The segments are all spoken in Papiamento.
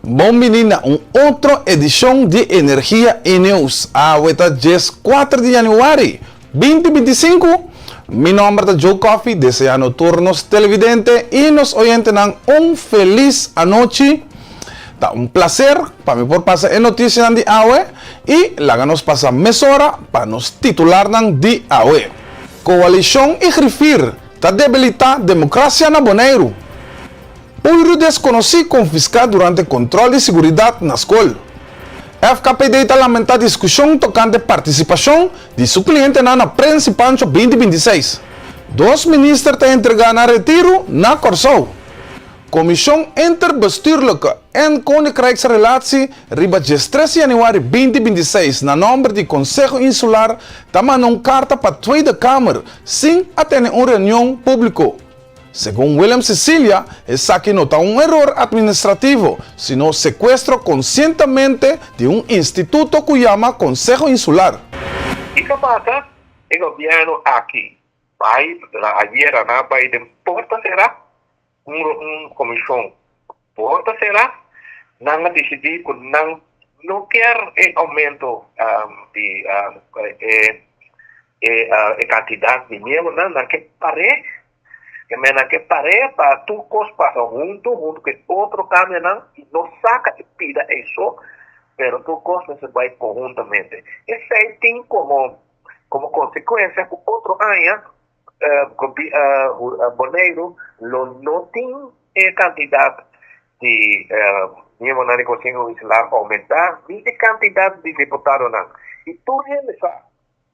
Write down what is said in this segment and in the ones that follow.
Bon bini na un otro edishon di Energia i News. Awe ta 14 di yanüari 2025. Mi nòmber ta Joe Coffie, deseando tur nos televidente i nos oyentenan un felis anochi. Ta un plaser pa mi por pasa e notisianan di awe i laga nos pasa mesora pa nos titularnan di awe. Koalishon i grifir ta debilitá demokrasia na Boneiru. Puiru deskonosí konfiská durante kontròl di siguridat na skol. FKPD ta lamentá diskushon tokante partisipashon di su klientenan na Prens i Pancho 2026. Dos minister ta entregá nan retiru na Kòrsou. Komishon Interbestuurlijke en Koninkrijksrelatie riba 13 yanüari 2026 na nòmber di Konseho Insular ta manda un karta pa Tweede Kamer sin a tene un reunion públiko. Segun Willem Cecilia, esaki no ta un eror administrativo, sino sekuestro konsientemente di un instituto ku yama Konseho Insular. Kiko pasa? E gobièrnu aki bai ayera nan a bai den porta será, un komishon porta será, nan a disidí ku nan no kier e oumento di e kantidat di miembronan, nan ke par'é, ke men nan ke par'é pa tur kos pasa huntu, huntu ku e otro kambionan i no saka e pida ei so, pero tur kos mester bai konhuntamente. Esei tin komo komo konsekuensia ku otro aña Boneiru lo no tin e kantidat di miembronan di Konseho Insular oumentá ni e kantidat di diputadonan. I tur hende sa,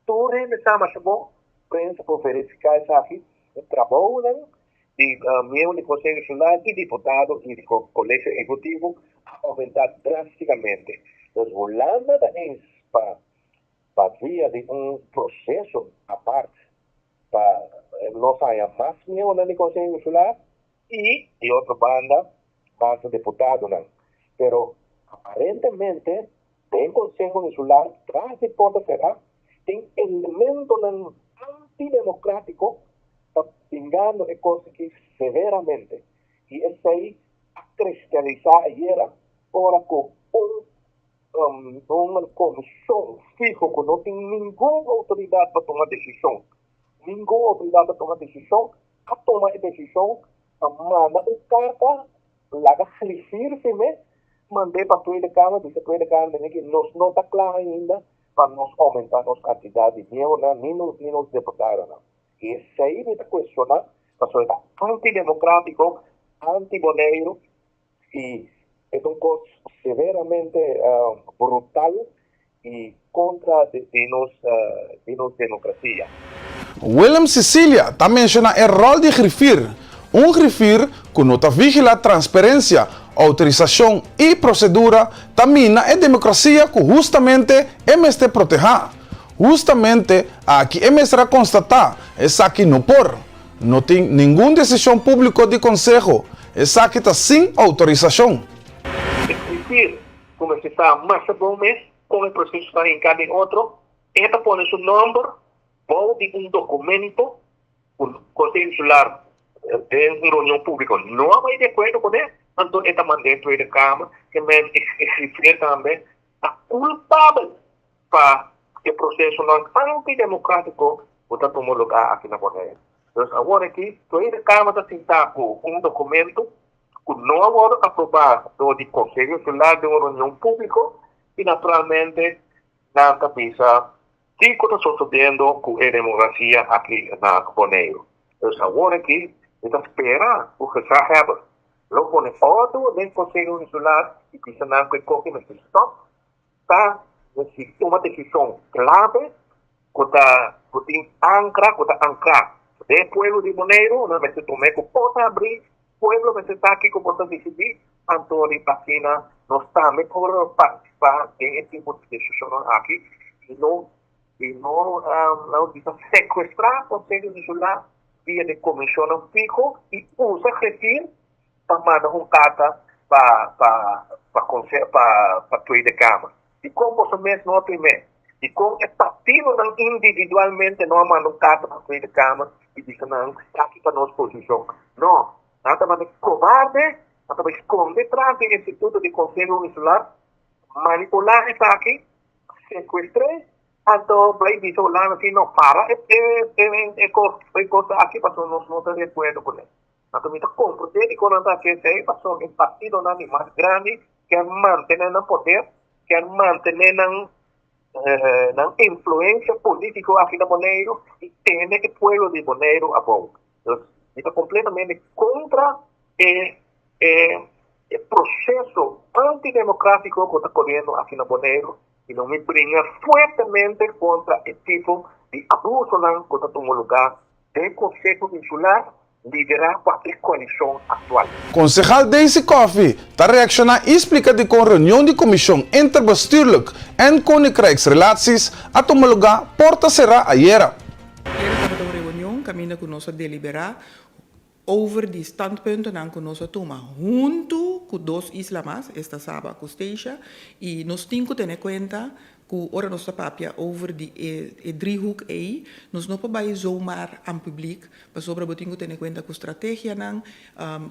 tur hende sa masha bon, prensa por verifiká esaki, e trabounan di miembro di Konseho Insular i diputado i di Kolegio Ehekutivo a oumentá drástikamente. Dus Hulanda ta eens pa pa via di un proseso apart pa nos haña mas miembronan di Konseho Insular i di otro banda mas deputadonan. Pero aparentemente den Konseho Insular tras di porta será tin elementonan antidemokratiko ta bringando e kos aki severamente i esei a kristalisá ayera ora ku un un komishon fiho ku no tin ningun outoridat pa tuma desishon, ningun outoridat pa tuma desishon, a tuma e desishon pa manda un karta laga grifir firm'é, mand'é pa Tweede Kamer, bisa Tweede Kamer tene ki nos no ta kla ainda pa nos oumentá nos kantidat di miembronan ni nos ni nos deputadonan. Esei mi ta kuestioná pasobra e ta antidemokratiko, anti-Boneiru. I e ta un kos severamente brutal i kontra di nos di nos demokrasia. Willem Cecilia ta menshoná e ròl di grifir, un grifir ku no ta vigilá transperensia, outorisashon i prosedura ta mina e demokrasia ku hustamente e mester protehá. Hustamente aki e mester a konstatá esaki no por. No tin ningun desishon públiko di konseho, esaki ta sin outorisashon. Eskribir ku mester sa masha bon mes kon e proseso ta hinká den otro, e ta pone su nòmber bou di un dokumento ku Konseho Insular den un reunion públiko no a bai di akuerdo kuné, anto e ta mand'é Tweede Kamer ke men e grifir tambe ta kulpabel pa e procesonan antidemocratico cu ta tuma lugar aki na Bonaire. Dus awor aki Tweede Kamer ta sinta cu un documento cu no a wordo aproba door di Conseho Insular den un reunion publico y naturalmente nan ta bisa kico ta sosodiendo cu e democracia aki na Bonaire. Dus awor aki mi ta spera cu gezaghebber lo pone ordo den Conseho Insular y bisa nan cu e coki mester stop. Ta mester tuma desishon klave ku ta ku tin ankra ku ta ankrá den e pueblo di Boneiru. Nan mester tum'é ku porta abrí. Pueblo mester sa kiko bo ta disidí, anto riba asina nos tambe por partisipá den e tipo di desishonnan aki i no i no nan bisa sekuestrá Konseho Insular via di komishonnan fiho i usa grifir pa manda un karta pa pa pa konse pa pa Tweede Kamer. Dikon boso mes no a prim'é? Dikon e partidonan individualmente no a manda un karta pa Tweede Kamer i bisa nan esaki ta nos posishon? No, nan ta manda e kobarde. Nan ta bai skonde tras di instituto di Konseho Insular, manipulá esaki, sekuestr'é, anto bai bisa Hulanda si no para e e kos e kos aki pasobra nos no ta di akuerdo kuné. Anto mi ta komprendé dikon nan ta hasi esei pasobra e partidonan di mas grandi kier mantené nan poder, kier mantené nan nan influensia polítiko aki na Boneiru i tene e pueblo di Boneiru abou. Dus mi ta kompletamente kontra e e e proseso antidemokratiko ku ta koriendo aki na Boneiru i lo mi bringa fuertemente kontra e tipo di abusonan ku ta tuma lugá den Konseho Insular liderá pa e koalishon aktual. Konsehal Daisy Coffie ta reakshoná i splika dikon reunion di Komishon Interbestuurlijk en Koninkrijksrelaties a tuma lugá porta será ayera. Ayera tabata un reunion kaminda ku nos a deliberá over di standpuntonan ku nos a tuma huntu ku dos isla mas, esta Saba ku Statia, i nos tin ku tene kuenta Ku ora nos ta papia over di e e driehoek ei, nos no por bai zomaar aan publiek, pasobra bo tin ku tene kuenta ku strategianan,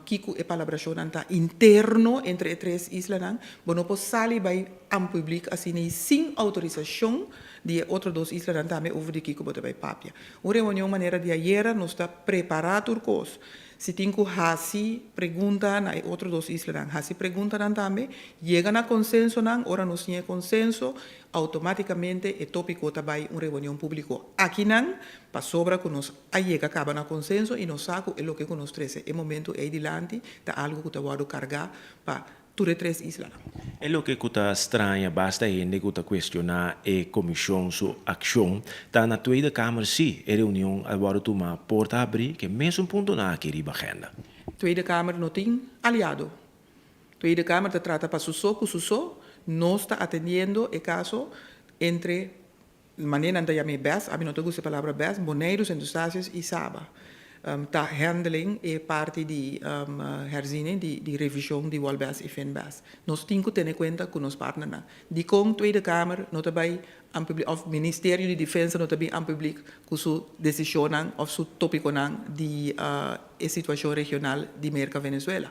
kiko e palabrashonnan ta interno entre e tres islanan. Bo no por sali bai aan publiek asina ei sin outorisashon di e otro dos islanan tambe over di kiko bo ta bai papia. Un reunion manera di ayera nos ta prepará tur kos. Si tin ku hasi pregunta na e otro dos islanan, hasi preguntanan tambe. Yega na konsensonan, ora nos tin e konsenso, outomátikamente e tópiko ta bai un reunion públiko akinan, pasobra ku nos a yega kaba na konsenso i nos sa ku e loke ku nos trese e momentu ei dilanti ta algu ku ta wòrdu kargá pa tur e tres islanan. E loke ku ta straña basta hende ku ta kuestioná e komishon su akshon ta na Tweede Kamer si e reunion a wòrdu tumá porta habrí ku e mesun puntonan aki riba agenda. Tweede Kamer no tin aliado. Tweede Kamer ta trata pa su so ku su so. Nos ta atendiendo e kaso entre Manera nan ta yama e bes, ami no ta gusta e palabra bes, Boneiru, Sint Eustatius i Saba ta handling e parti di herziening, di revishon di Wolbes i Finbes. Nos tin ku tene kuenta ku nos partnernan. Dikon Tweede Kamer no ta bai aan publiek òf Ministerio di Defensa no ta bin aan publiek ku su desishonnan òf su topikonan di e situashon regional di Merka-Venezuela?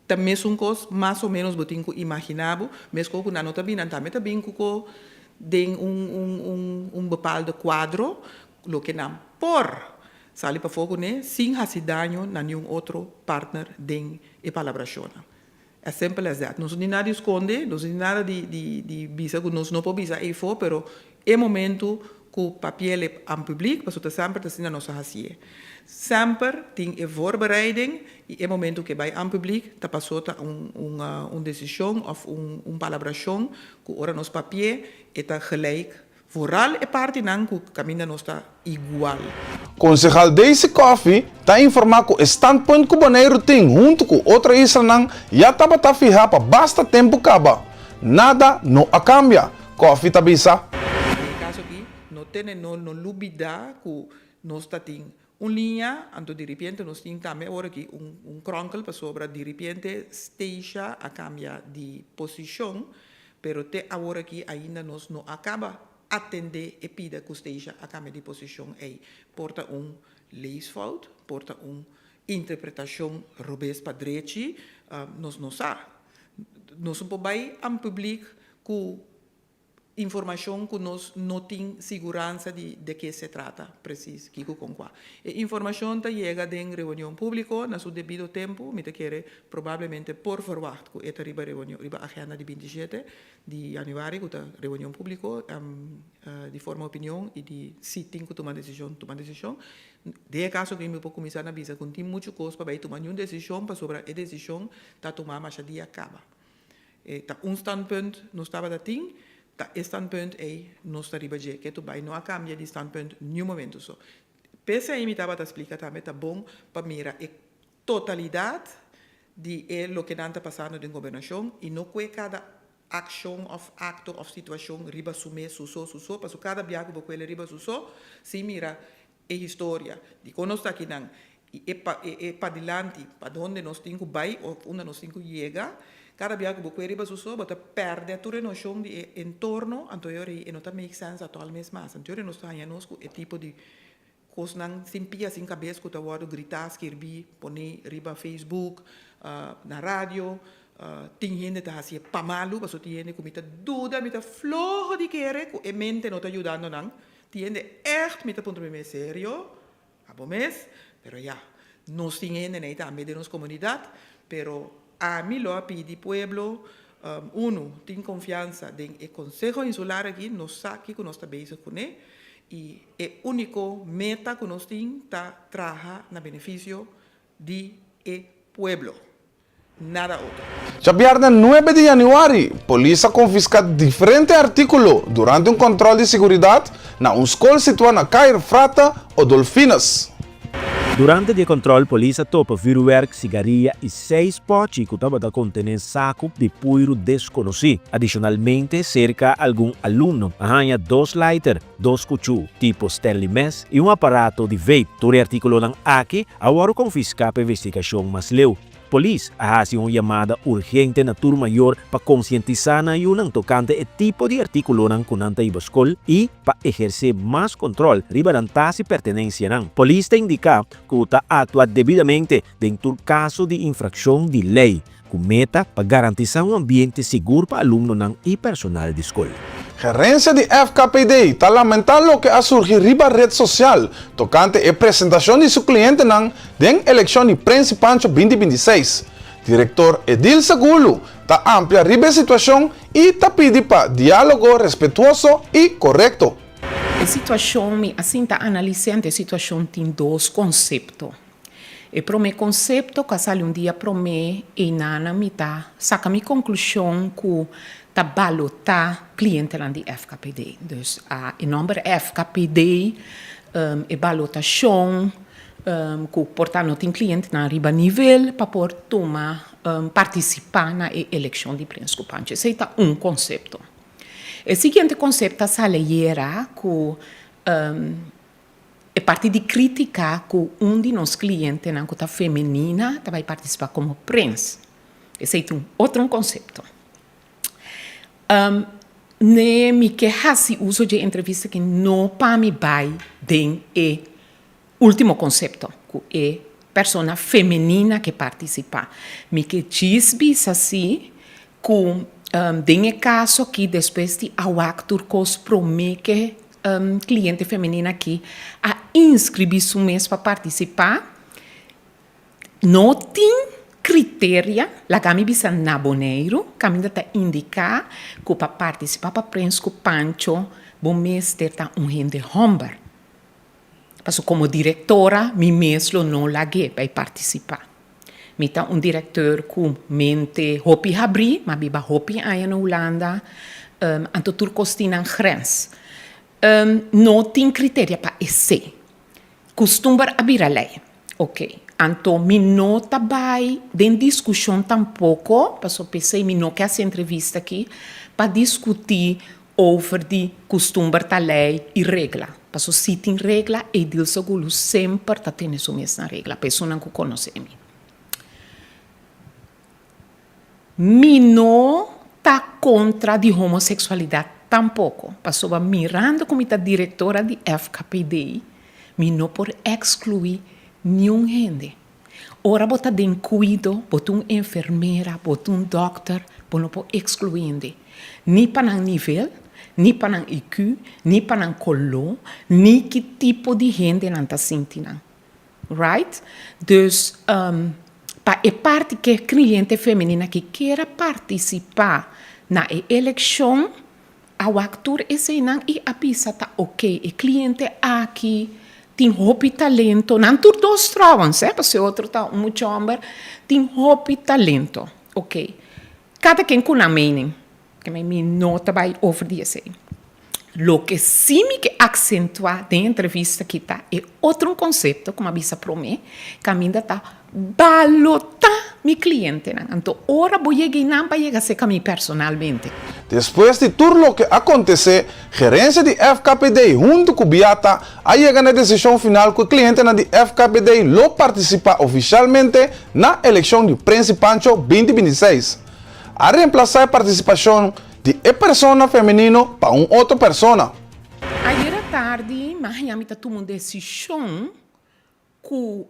Ta mesun kos, mas o menos bo tin ku imaginá bo, meskos ku nan no ta bin, nan tambe ta bin ku ko den un un un un bepaalde kuadro, loke nan por sali pafó kuné sin hasi daño na niun otro partner den e palabrashonnan. As simple as that. Nos no tin nada di skonde, nos no tin nada di di di bisa ku nos no por bisa eifó, pero e momento ku papiel aan publiek, pasobra ta semper ta asina nos a hasié. Semper tin e voorbereiding i e momento ku e bai aan publiek ta pasó ta un un un desishon òf un un palabrashon ku ora nos papié e ta gelijk vooral e partinan ku kaminda nos ta igual. Konsehal Daisy Coffie ta informá ku e standpunt ku Boneiru tin huntu ku otro islanan ya tabata fihá pa basta tempu kaba. Nada no a kambia. Coffie ta bisa. Den e kaso aki no tene no no lubida ku nos ta tin un liña, anto diripiente nos tin tambe awor aki un un kronkel pasobra diripiente Stacia a kambia di posishon, pero te awor aki ainda nos no a kaba atende e pida ku Stacia a kambia di posishon ei. Por ta un leesfout, por ta un interpretashon robes pa drechi, nos no sa. Nos no por bai an publik ku informashon ku nos no tin siguransa di de ke se trata presis, kiko kon kua. E informashon ta yega den reunion públiko na su debido tempu, mi ta kere probablemente por verwagt ku e ta riba reunion riba agenda di 27 di yanüari ku ta reunion públiko di forma opinion i di si tin ku tuma desishon tuma desishon. Den e kaso aki mi por kuminsá na bisa ku no tin muchu kos pa bai tuma niun desishon pasobra e desishon ta tumá masha dia kaba. E ta un standpunt nos tabata tin, ta e standpunt ei nos ta riba dje. Ketu bai no a kambia di standpunt niun momento. So, p'esei mi tabata splika tambe ta bon pa mira e totalidat di e loke nan ta pasando den gobernashon i no kue kada akshon òf akto òf situashon riba su mes, su so, su so, pasobra kada bia ku bo kuele riba su so, sin mira e historia di kon nos ta akinan i e pa e padilanti pa donde nos tin ku bai of unda nos tin ku yega, kada bia ku bo kue riba su so bo ta pèrdè tur e noshon di e entorno, anto e ora ei e no ta make sense atòl mes mas. Anto e ora nos ta haña nos ku e tipo di kosnan sin pia sin kabes ku ta wòrdu gritá, skirbí, poné riba Facebook. Na radio tin hende ta hasi e pa malu, pasobra tin hende ku mi ta duda, mi ta floho di kere ku e mente no ta yudando nan. Tin hende ègt mi ta puntra mi mes, serio? Abo mes? Pero ya, nos tin hende nei tambe den nos komunidat, pero ami lo a pidi pueblo, unu, tin konfiansa den e Konseho Insular aki, nos sa kiko nos ta bezig kuné i e úniko meta ku nos tin ta traha na benefisio di e pueblo, nada otro. Djabièrnè nuebe di yanüari, polis a konfiská diferente artíkulo durante un kòntròl di siguridat na un skol situá na Kaya Frata Odolfinus. Durante di e kòntròl polis a topa vürwèrk, sigaria i seis pòchi ku tabata kontené saku di puiru deskonosí. Adishonalmente serka algun alumno a haña dos lighter, dos kuchú tipo Stanley mes i un aparato di vape. Tur e artíkulonan aki a wòrdu konfiská pa investigashon mas leu. Polis a hasi un yamada urgente na tur mayor pa konsientisá nan yunan tokante e tipo di artíkulonan ku nan ta hiba skol i pa ehersé mas kontròl riba nan tas i pertenensianan. Polis ta indiká ku ta aktua debidamente den tur kaso di infrakshon di lei. Ku meta pa garantisá un ambiente sigur pa alumnonan i personal di skol. Gerensia di FKPD ta lamentá loke a surgi riba ret sosial tokante e presentashon di su klientenan den elekshon di Prensi Pancho binti 26. Direktor Edilsa Gulu ta amplia riba e situashon i ta pidi pa diálogo respetuoso i korekto. E situashon mi a sinta analis'é ante e situashon tin dos konsepto. E promé konsepto ku a sali un dia promé einana mi ta saka mi konklushon ku ta balotá klientenan di FKPD. Dus a e nòmber FKPD, e balotashon ku por ta no tin klientenan riba nivel pa por tuma partisipá na e elekshon di Prins ku Pancho. Esei ta un konsepto. E siguiente konsepto a sali ayera ku E parti di critica cu un di nos clientenan cu ta femenina ta bay participa como prins. Esey ta un otro un concepto. Ne mi ke haci uso dje entrevista aki no pa mi bay den e ultimo concepto cu e persona femenina ke participa. Mi ke djis bisa si Ku den e kaso aki despues di a wak tur kos promé ke kliente femenina aki a inskribí su mes pa partisipá, no tin kriteria, laga mi bisa na Boneiru, kaminda ta indiká ku pa partisipá pa Prens ku Pancho bo mester ta un hende hòmber. Pasobra komo direktora mi mes lo no lag'é bai partisipá. Mi ta un directeur cu mente hopi habri, m'a biba hopi aña na Hulanda, anto tur cos tin nan grens. No tin criteria pa esey. Custumber a bira ley. Ok. Anto mi no ta bay den discusion tampoco, pasobra p'esey mi no ke haci entrevista aki, pa discuti over di custumber ta ley y regla. Paso si tin regla, Edilsa Gulu semper ta tene su mes na regla, pa esunnan cu conoce mi. Mi no ta contra di homosexualidad tampoco, pasobra mirando cu mi ta directora di FKPD, mi no por exclui niun hende. Ora bo ta den kuido, bo ta un enfermera, bo ta un dòkter, bo no por ekskluí hende. Ni pa nan nivel, ni pa nan IQ, ni pa nan koló, ni ki tipo di hende nan ta sinti nan. Right? Dus, pa e parti ku e kliente femenina ki kier a partisipá na e elekshon, A wak tur eseinan i a bisa ta ok, e kliente aki tin hopi talento, nan tur dos trouwens he, pasobra e otro ta un mucha homber, tin hopi talento, ok. Kada ken ku nan mening, mi no ta bai over di esei. Loke si mi ke aksentuá den e entrevista aki ta e otro konsepto ku mi a bisa promé, kaminda ta balotá mi klientenan. Anto ora bo yega einan pa yega serka mi personalmente. Despues di tur loke a kontesé, gerensia di FKPD huntu ku Biata a yega na e desishon final ku e klientenan di FKPD lo partisipá ofishalmente na elekshon di Prensi Pancho 2026. A remplasá e partisipashon di e persona femenino pa un otro persona. Ayera tardi mi a haña mi ta tuma un desishon ku.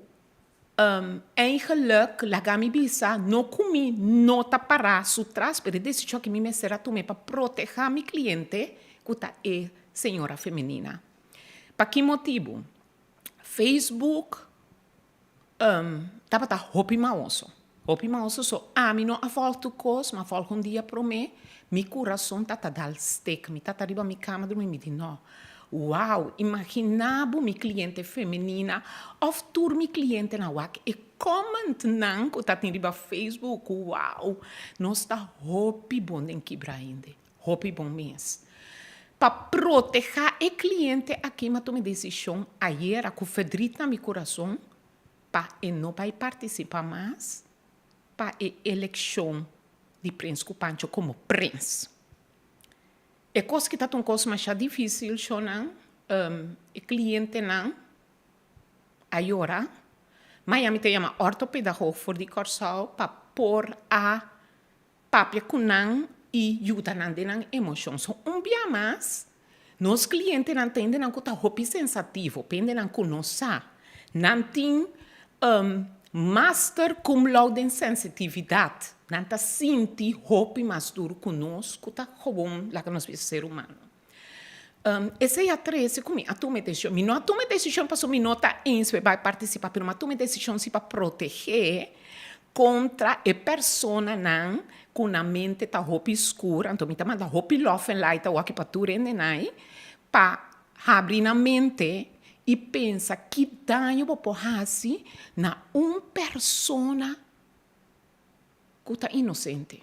Eigenlijk, laga mi bisa, no ku mi no ta pará su tras, pero e desishon aki mi mester a tum'é pa protehá mi kliente ku ta e señora femenina. Pa ki motibu? Facebook tabata hopi maoso, hopi maoso, so ami no a vòlg tur kos, mi a vòlg un dia promé, mi kurason ta ta dal stek, mi ta ta riba mi kama drumi, mi di no, Wow! Imagina bo mi cliente femenina of tur mi clientenan wak e commentnan cu ta tin riba Facebook. Wow! Nos ta hopi bon den kibra hende. Hopi bon mes. Pa proteha e cliente aki mi a tuma e decision ayera cu verdriet na mi curason pa e no bay participa mas pa e eleccion di Prins cu Pancho como Prins. E kos ki ta ta un kos masha difísil shownan, e klientenan a yora. Maya mi ta yama ortopedagog for di Kòrsou pa por a papia ku nan i yuda nan den nan emoshon. So un bia mas nos klientenan ta hendenan ku ta hopi sensativo, pa hendenan ku no sa. Nan tin Master cum laude den sensitividat. Nan ta sinti hopi mas duru ku nos ku ta gewoon laga nos bisa ser humano. Esei a trese ku mi a tuma e desishon. Mi no a tuma e desishon pasobra mi no ta eens pa e bai partisipá, pero mi a tuma e desishon si pa protegé kontra e personanan ku nan mente ta hopi skur. Anto mi ta manda hopi love en light awoki pa tur hendenan ei pa Habri nan mente i pensa ki daño bo por hasi na un persona ku ta inosente.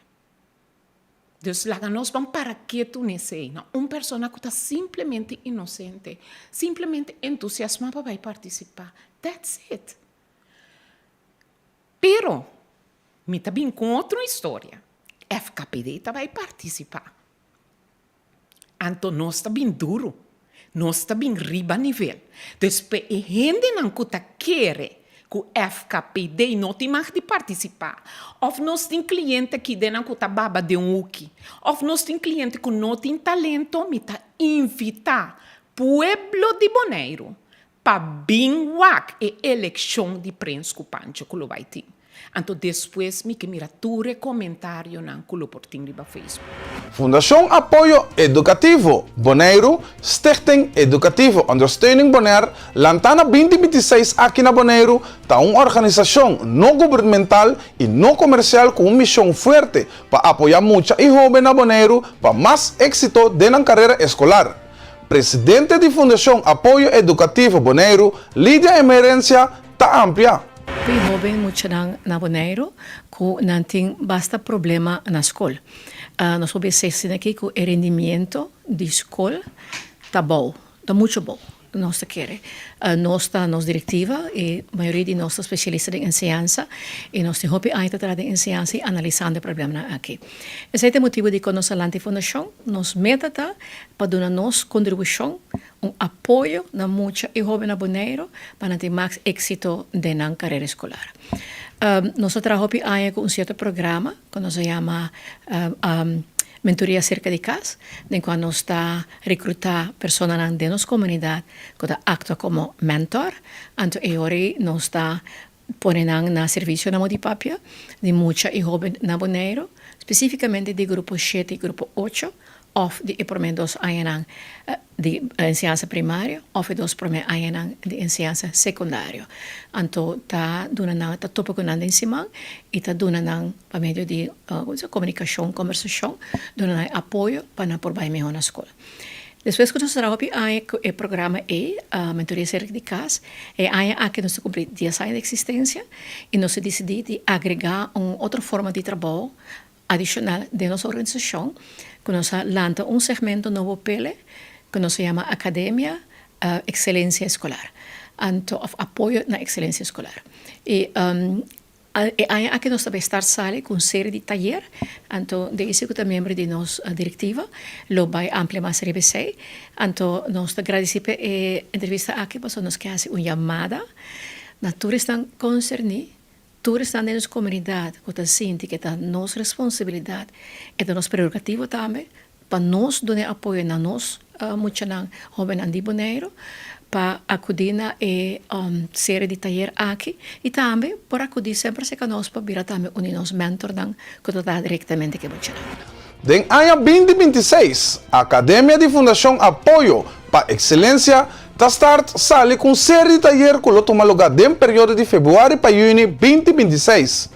Dus laga nos ban para ketu n'esei, na un persona ku ta simplemente inosente, simplemente entusiasmá pa bai partisipá. That's it. Pero mi ta bin ku otro historia. FKPD ta bai partisipá. Anto nos ta bin duru, nos ta bin riba nivel. Dus pa e hendenan ku ta kere ku FKPD no tin mag di partisipá, òf nos tin kliente aki den ku ta baba den un huki, òf nos tin kliente ku no tin talento, mi ta invitá pueblo di Boneiru pa bin wak e elekshon di Prins ku Pancho ku lo bai tin. Anto despues mi ke mira tur e komentarionan ku lo por tin riba Facebook. Fundashon Apoyo Edukativo Boneiru, Stichting Educatieve Ondersteuning Bonaire, lantá na binti 26 aki na Boneiru, ta un organisashon no gubernmental i no komersial ku un mishon fuerte pa apoyá mucha i hóben na Boneiru pa mas éksito den nan karera eskolar. Presidente di Fundashon Apoyo Edukativo Boneiru, Lydia Emerencia, ta amplia. Hopi hoben muchanan na Boneiru ku nan tin basta problema na skol. Nos por bisa esei aki ku e rendimiento di skol ta bou, ta mucho bou nos ta kere. Nos ta nos direktiva i mayoria di nos ta spesialista den enseñansa i nos tin hopi aña ta traha den enseñansa i analisando e problemanan aki. Esei ta e motibu dikon nos a lanta e fundashon. Nos meta ta pa duna nos kontribushon Un apoyo na mucha i hoben na Boneiru pa nan tin mas éksito den nan karera eskolar. Nos a traha hopi aña ku un sierto programa ku nos a yama Mentoria Serka di Kas, den kua nos ta rekrutá personanan den nos komunidat ku ta aktua komo mentor. Anto e ora ei nos ta pone nan na servisio na Modi Papia di mucha i hoben na Boneiru, spesífikamente di grupo shete i grupo ocho, òf di e promé dos añanan di enseñansa primario òf e dos promé añanan di enseñansa sekundario. Anto ta duna nan, ta topa ku nan den siman i ta duna nan pa medio di komunikashon, kombersashon, duna nan e apoyo pa nan por bai mihó na skol. Despues ku nos a traha hopi aña ku e programa ei, Mentoria Serka di Kas, e aña aki nos ta kumpli dies aña di eksistensia i nos a disidí di agregá un otro forma di trabou Adishonal den nos organisashon ku nos a lanta un segmento nobo pele ku nos a yama Akademia Ekselensia Eskolar anto òf Apoyo na Ekselensia Eskolar. I e aña aki nos ta bai start sali ku un seri di tayer anto Daisy ku ta miembro di nos direktiva lo bai amplia mas riba esei. Anto nos ta gradisí pa e entrevista aki pasobra nos ke hasi un yamada na tur esnan konserní. Tur esnan den nos komunidat ku ta sinti ku e ta nos responsabilidat, e ta nos prerogativo tambe pa nos duna e apoyo na nos muchanan, hóbennan di Boneiru. pa akudí na e serie di tayer aki i tambe por akudí semper serka nos pa bira tambe un di nos mentornan ku ta traha direktamente ku e muchanan. Den aña 2026, Akademia di Fundashon Apoyo pa Ekselensia ta start sali ku un serie di tayer ku lo tuma lugá den periodo di februari pa yüni 2026.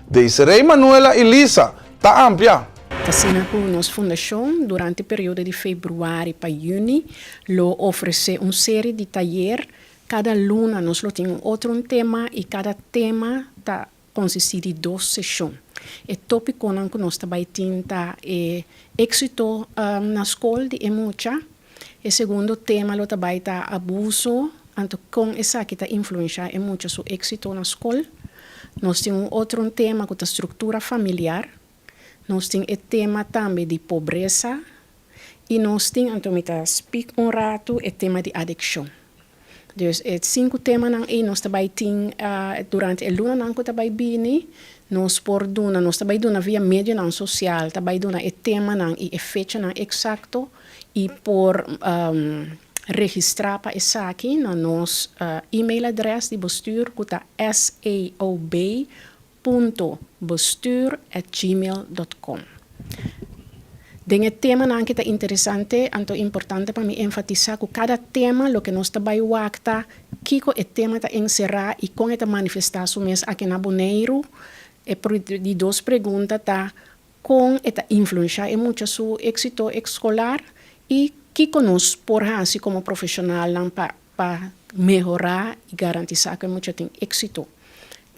Desiree Manuela i Lisa ta amplia. T'asina ku nos fundashon durante periodo di februari pa yüni lo ofresé un serie di tayer. Kada luna nos lo tin un otro un tema i kada tema ta konsistí di dos seshon. E tópikonan ku nos ta bai tin ta e éksito na skol di e mucha. E segundo tema lo ta bai ta abuso, anto kon esaki ta influenshá e mucha su éksito na skol. Nos tin un otro un tema ku ta struktura familiar. Nos tin e tema tambe di pobresa i nos tin, anto mi ta spik un ratu, e tema di adikshon. Dus e sinku temanan ei nos ta bai tin durante e lunanan ku ta bai bini. Nos por duna, nos ta bai duna via medionan sosial, ta bai duna e temanan i e fechanan eksakto i por registrá pa esaki na nos email adrès di bestuur ku ta saob punto bestuur at gmail dot com. Den e temanan aki ta interesante anto importante pa mi enfatisá ku kada tema loke nos ta bai wak ta kiko e tema ta enserá i kon e ta manifestá su mes aki na Boneiru. E di dos pregunta ta kon e ta influenshá e mucha su éksito eskolar i kiko nos por hasi komo profeshonalnan pa pa mehorá i garantisá ku e mucha tin éksito.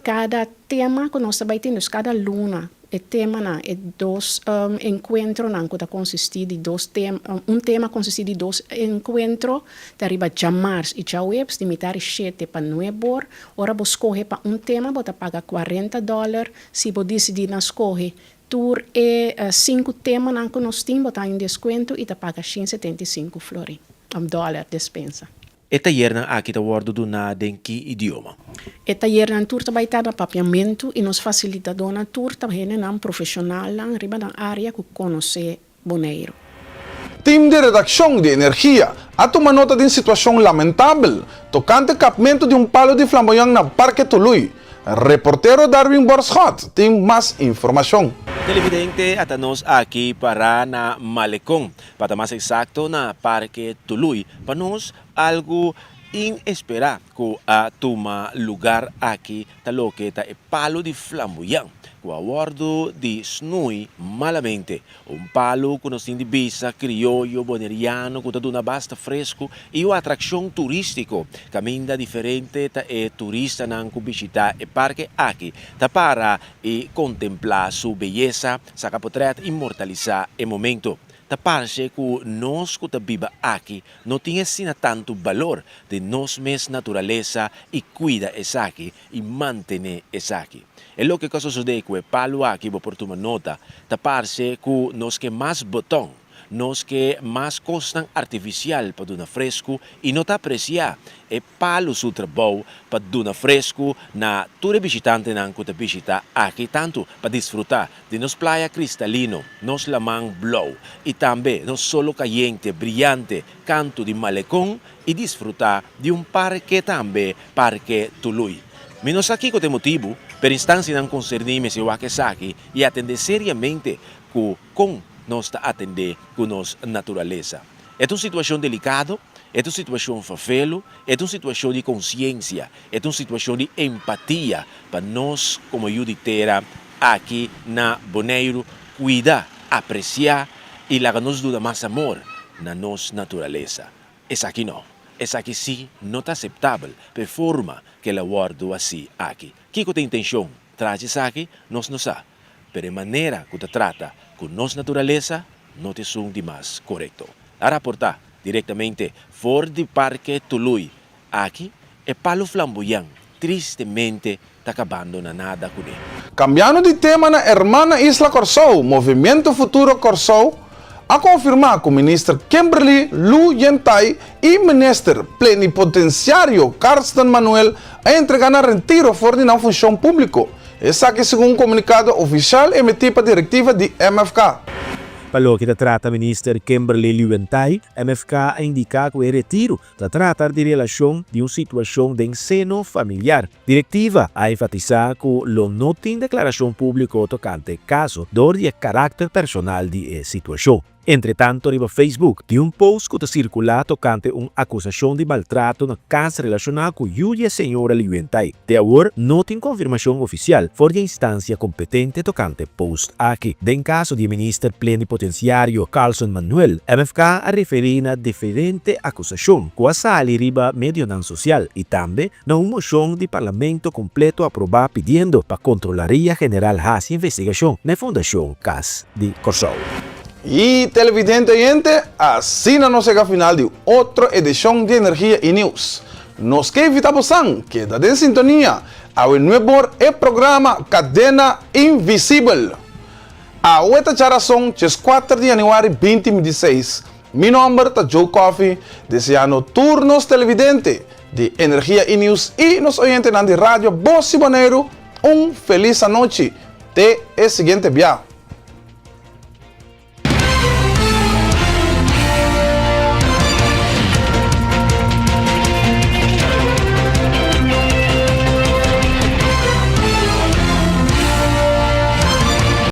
Kada tema ku nos ta bai tin, dus kada luna e temanan, e dos enkuentronan ku ta konsistí di dos tema, un tema konsistí di dos enkuentro, ta riba djamars i djaweps di mitar di shete pa nuebor. Ora bo skohe pa un tema bo ta paga kuarenta dòler, si bo disidí na skohe tur e sinku temanan ku nos tin bo ta haña un deskuento i ta paga shen 75 florin. Dòler despensa. E tayernan aki ta wòrdu duná den ki idioma? E tayernan tur ta bai ta na papiamentu i nos fasilitadónan tur ta hendenan profeshonalnan riba nan área ku konosé Boneiru. Tim di redakshon di Energia a tuma nota di un situashon lamentabel tokante kapmentu di un palu di flamboyan na Parke Tului. Reportero Darwin Borschot tin mas informashon. Televidente ata nos aki para na Malecon, pa ta mas eksakto na Parke Tului. Pa nos algu inesperá ku a tuma lugar aki ta loke ta e palu di flamboyan ku a wòrdu di snui malamente. Un palu ku nos tin di bisa krioyo boneriano ku ta duna basta fresku i un atrakshon turístiko. Kaminda diferente ta e turistanan ku bishitá e parke aki ta para i kontemplá su beyesa, saka potrèt i mortalisá e momento. Ta parse ku nos ku ta biba aki no tin asina tantu balor den nos mes naturalesa i kuida esaki i mantené esaki. E loke ku a sosodé ku e palu aki bo por tuma nota, ta parse ku nos ke mas boton, nos ke mas kosnan artifisial pa duna fresku i no ta apresiá e palu su trabou pa duna fresku na tur e bishitantenan ku ta bishitá aki tantu pa disfrutá di nos playa kristalino, nos laman blou i tambe nos solo kayente briyante kantu di malekon i disfrutá di un parke tambe, Parke Tului. Mi no sa kiko ta e motibu, pero instansianan konserní mester wak esaki i atendé seriamente ku kon nos ta atendé ku nos naturalesa. E ta un situashon delikado, e ta un situashon fafelu, e ta un situashon di konsiensia, e ta un situashon di empatia pa nos komo yu di tera aki na Boneiru kuida, apresiá i laga nos duna mas amor na nos naturalesa. Esaki no. Esaki sí no ta aseptabel pa e forma ku el a wòrdu hasí aki. Kiko ta e intenshon tras di esaki? Nos no sa. Pero e manera ku ta trata ku nos naturalesa no ta esun di mas korekto. A raportá direktamente for di Parke Tului Aki e palu flamboyan tristemente ta kabando na nada kuné. Kambiando di tema na hermana isla Kòrsou, Movimiento Futuro Kòrsou a konfirmá ku Minister Kimberly Lu Yentai i Minister Plenipotensiario Carsten Manuel a entregá nan rentiro for di nan funshon públiko. Esaki segun un komunikado ofisial emití pa direktiva di MFK. Pa loke ta trata minister Kimberly Lewentai, MFK a indiká ku e retiro ta trata di relashon di un situashon den seno familiar. Direktiva a enfatisá ku lo no tin deklarashon públiko tokante e kaso dor di e karakter personal di e situashon. Entretanto riba Facebook tin un post ku ta sirkulá tokante un akusashon di maltrato na kas relashoná ku yu di e señora Liuentai. Te awor no tin konfirmashon ofisial for di e instansia kompetente tokante e post aki. Den kaso di e minister plenipotensiario Carlson Manuel, MFK a referí na diferente akusashon ku a sali riba medionan sosial i tambe na un moshon di parlamento kompleto aprobá pidiendo pa Kontrolaria General hasi investigashon na e Fundashon Kas di Kòrsou. I televidente oyente, asina nos yega final di otro edishon di Energia i Nieuws. Nos ke invitá bosan keda den sintonia awe nuebor e programa Kadena Invisibel. Awe ta djarason 14 di yanüari 2026. Mi nòmber ta Joe Coffie, deseando tur nos televidente di Energia i Nieuws i nos oyentenan di Radio Bos di Boneiru un felis anochi. Te e siguiente bia.